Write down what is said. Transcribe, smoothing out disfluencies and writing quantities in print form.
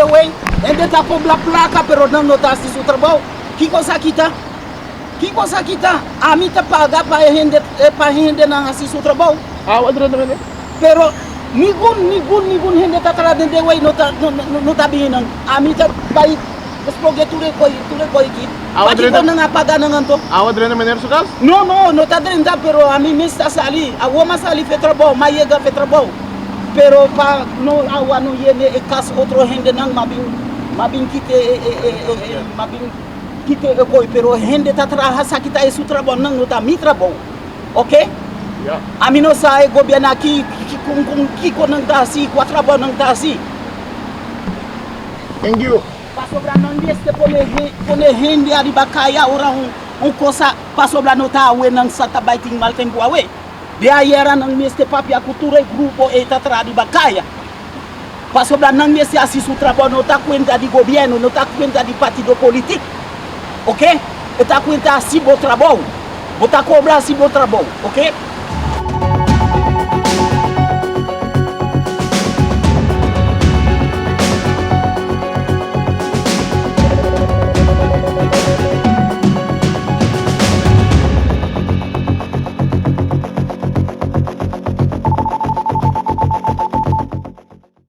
dewey, hende ta kobra plaka pero nan no ta hasi su trabou. Kiko esaki ta? Kiko esaki ta? Ami ta paga pa e hende pa e hendenan hasi su trabou. Awa drenta meneer? Pero ningun ningun ningun hende ta traha den dewey no ta no ta bini nan. Ami ta bai sproge tur e koi tur e koi aki. Awa Pakiko drenta nan a paga nan anto? Awa drenta meneer su kas? No no no ta drenta pero ami mes ta sali. Awor m'a sali fe trabou, m'a yega fe trabou. Pero pa no awa no yene e kas otro hendenan m'a bin m'a bin kite e e e m'a bin kite e koi pero hende ta traha sa kita e su trabou nan no ta mi trabou ok ami no sa e gobierno aki kon kon kiko nan ta hasi kua trabou nan ta hasi. Thank you. Pasobra nan mester pone pone hende ariba kaya ora un un kosa pasobra no ta awe nan sa ta bai tin mal tempu awe. Di ayera nan mester papia ku tur e grupo ei ta traha riba kaya. Pasobra nan mester hasi su trabou no ta kuenta di gobièrnu, no ta kuenta di partido politik. Ok? E ta kuenta hasi bo trabou. Bo ta kobra hasi bo trabou. Ok?